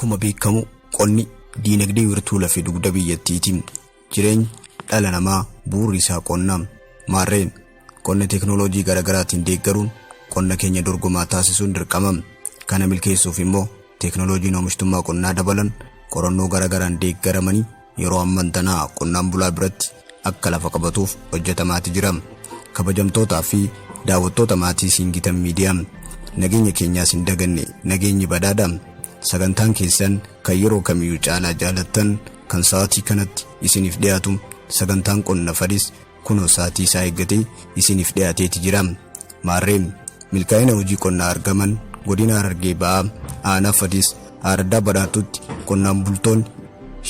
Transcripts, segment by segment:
Akkuma beekamu qonni diinagdee wiirtuu lafee dugda biyyattiiti. Jireenyi dhala namaa bu'uurri isaa qonna. Maarree qonna teeknooloojii garaagaraatiin deeggaruun qonna keenya dorgomaa taasisuun dirqama. Kana milkeessuuf immoo teeknooloojiin oomishtummaa qonnaa dabalan qorannoo garaagaraan deeggaramanii yeroo amman tanaa qonnaan bulaa biratti akka lafa qabatuuf hojjetamaati jira. Kabajamtootaa fi daawwattoota maatii Siingitan Miidiyaa, nageenya keenyaas hin daganne, nageenyi badhaadha. Sagantaan keessan kan yeroo kamiyyuu caalaa jaalattan kan sa'aatii kanatti isiniif dhiyaatu sagantaan qonna fadis kunoo sa'aatii isaa eeggatee isiniif dhiyaateeti jira. Maarree milkaa'ina hojii qonnaa argaman godina Harargee Ba'aa aanaa Fadis Araddaa Badhaatutti qonnaan bultoonni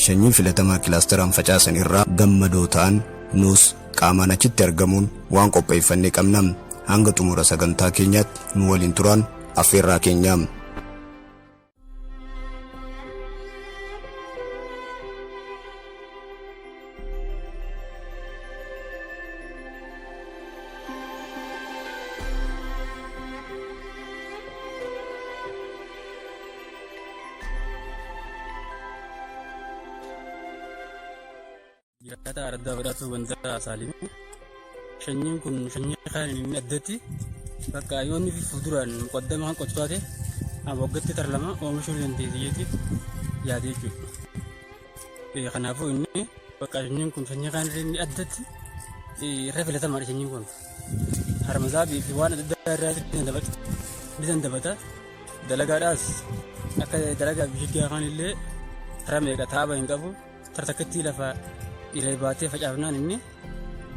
sanyii filatamaa kilaasteraan facaasan irraa gammadoo ta'an nus qaamaan achitti argamuun waan qopheeffanne qabna. Hanga xumura sagantaa keenyaatti nu waliin turaan affeerraa keenya. Jiraataa Araddaa Badhaatuu Gandaa Saalimee. Sanyiin kun sanyii kaan inni addatti bakka yoonni fi fuulduraan muqaddama kan qotu taate waggaatti tara lama oomishuu ni dandeessi jetti yaade jechuudha. Kanaafuu inni bakka sanyiin kun sanyii kaan inni addatti irra filatamaadha sanyiin kun. Harmazaa fi waan adda addaa irraa ni dandabata. Dalagaadhaas akka dalagaa bishiggaa kaan illee tara meeqa taaba hin qabu. Tartakkattii lafa irra baatee facaafnaan inni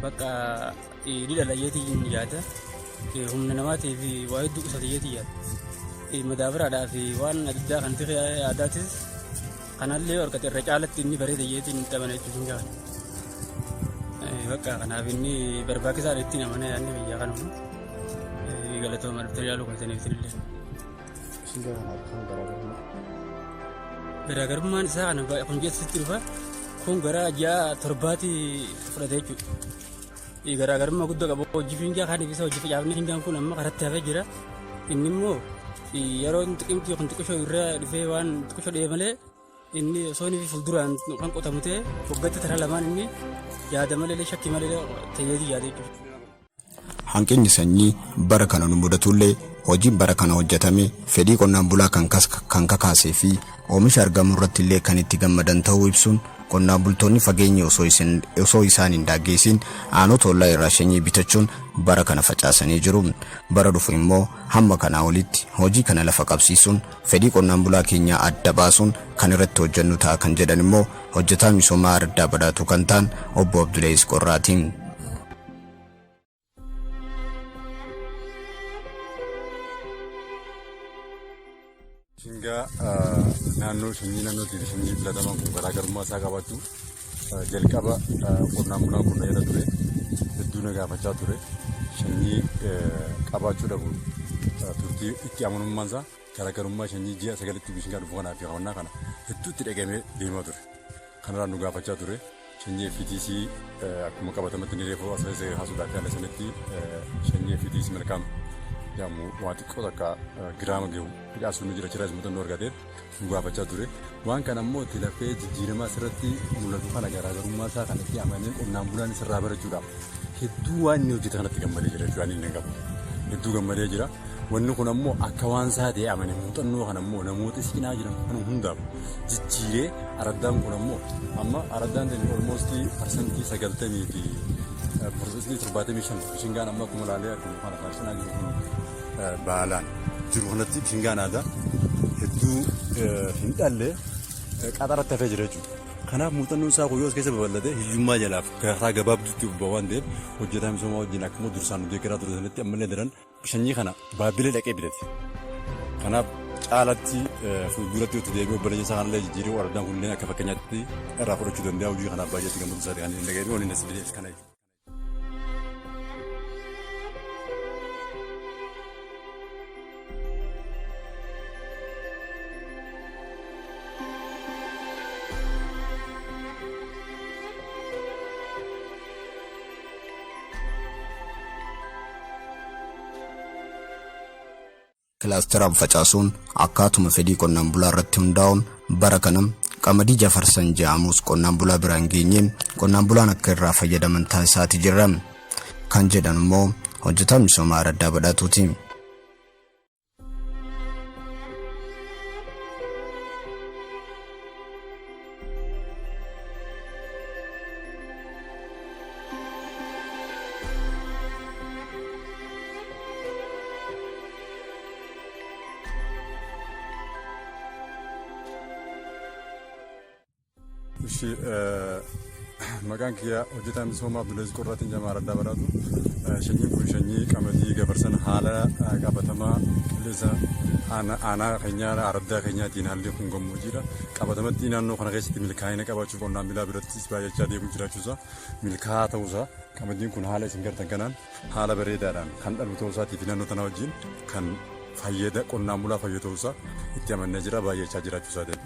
bakka ni dhala jeetii yaada. Humna namaatii fi waa hedduu qusata jeetii yaada. Madaabaraadhaa fi waan adda addaa kan ta'e aadaatis kanallee horkate irra caalatti inni bareeda jeetiin itti amana jechuun hin gaafata. Bakka kanaaf inni barbaachisaadha ittiin amana yaadni biyyaa kanuma. Galatooma dhuftanii ilaaluu keessaniif illee. Mishingaa kanaaf kan garaagarummaa. Garaagarummaan isaa kana kun ji'a dhufa, kun gara ji'a torbaatti fudhate jechuudha. Garaagarummaa guddaa qaba. Hojii finjaa kan ibsa hojii facaafne finjaan kun amma karatti hafee jira. Inni immoo yeroo xiqimtii kun xiqishoo irra dhufee waan xiqishoo dhee malee inni osoo inni fuulduraan kan qotamu ta'e waggaatti tara lamaan inni yaada malee shakkii malee ta'eeti yaada jechuudha. Hanqinni sanyii bara kana nu mudatullee hojiin bara kana hojjetame fedhii qonnaan bulaa kan kakaasee fi oomisha argamu irratti illee kan itti gammadan ta'uu ibsuun qonnaan bultoonni fageenya osoo isaan hin daaggeessin aanota ollaa irraa sanyii bitachuun bara kana facaasanii jiru. Bara dhufu immoo hamma kanaa olitti hojii kana lafa qabsiisuun fedhii qonnaan bulaa keenyaa adda baasuun kan irratti hojjennu ta'a kan jedhan immoo hojjetaa misoomaa Araddaa Badhaatuu kan ta'an obbo Abdulees Qorraatiin. Mishingaa naannoo sanyii naannootii fi sanyii filatamaan kun garaagarummaa isaa qabaachuu jalqaba qonnaan bulaan kun irra ture hedduu na gaafachaa ture sanyii qabaachuu dhabuun turtii itti amanummaan isaa garaagarummaa sanyii ji'a sagalitti mishingaa dhufu kanaa fi hawannaa kana hedduu itti dhagamee deemaa ture. Kanarraa nu gaafachaa ture. Sanyii FTC akkuma qabatamatti ni reefu asirratti haasuudhaaf yaala sanitti sanyii FTC malkaam jedhamu waa xiqqoo takka giraama gahu facaasuun nu jira chiraas muuxannoo argateef nu gaafachaa ture. Waan kana immoo itti lafee jijjiirama asirratti mul'atu kana garaagarummaa isaa kanatti amanee qonnaan bulaan isirraa barachuudhaaf hedduu waan inni hojjete kanatti gammadee jira jechuudha inni qabu. Hedduu gammadee jira. Wanni kun ammoo akka waan isaa ta'e amane muuxannoo kana ammoo namoota cinaa jiran kan hundaaf jijjiiree araddaan kun ammoo amma araddaan ta'e almost 90% fi 75% mishingaan amma akkuma ilaalee argamu kana kan cinaa jiru kun baalaan jiru kanatti mishingaan aadaa hedduu hin dhalle qaxaratti hafee jira jechuudha. Kanaaf muuxannoon isaa kun yoo as keessa babal'ate hiyyummaa jalaaf karaa gabaabduutti bobba'u waan ta'eef hojjetaa misoomaa wajjin akkuma dursaan nu deeggaraa ture sanatti ammallee daran sanyii kana Baabbilee dhaqee bitate. Kanaaf caalatti fuulduratti itti deebi'ee obboleessa isaa kanallee jijjiiree waraddaan kunillee akka fakkeenyaatti irraa fudhachuu danda'a hojii kanaaf baay'eetti gammadu isaati kan inni dhaga'ee waliin as biteef kana jechuudha. Kilaasteraan facaasuun akkaatuma fedhii qonnaan bulaa irratti hundaa'uun bara kana qamadii Jafarsan jedhamus qonnaan bulaa biraan geenye qonnaan bulaan akka irraa fayyadaman taasisaati jirra. Kan jedhan immoo hojjetaa misoomaa Araddaa Badhaatuuti. Ishi maqaan kiyya hojjetaa misoomaa Abdullaziz Qorraatiin jedhama Araddaa Badhaatu. Sanyiin kun sanyii qamadii Gafarsan haala qabatamaa qilleensa aanaa keenyaa araddaa keenyaatiin haalli kun gammoojjiidha. Qabatamatti naannoo kana keessatti milkaa'ina qabaachuuf qonnaan bulaa birattis baay'achaa deemuu jiraachuusaa milkaa'aa ta'uusaa qamadiin kun haala isin gartan kanaan haala bareedaadhaan kan dhalu ta'uusaatii fi naannoo tanaa wajjin kan fayyada qonnaan bulaa fayyadu ta'uusaa itti amannee jira baay'achaa jiraachuusaatiin.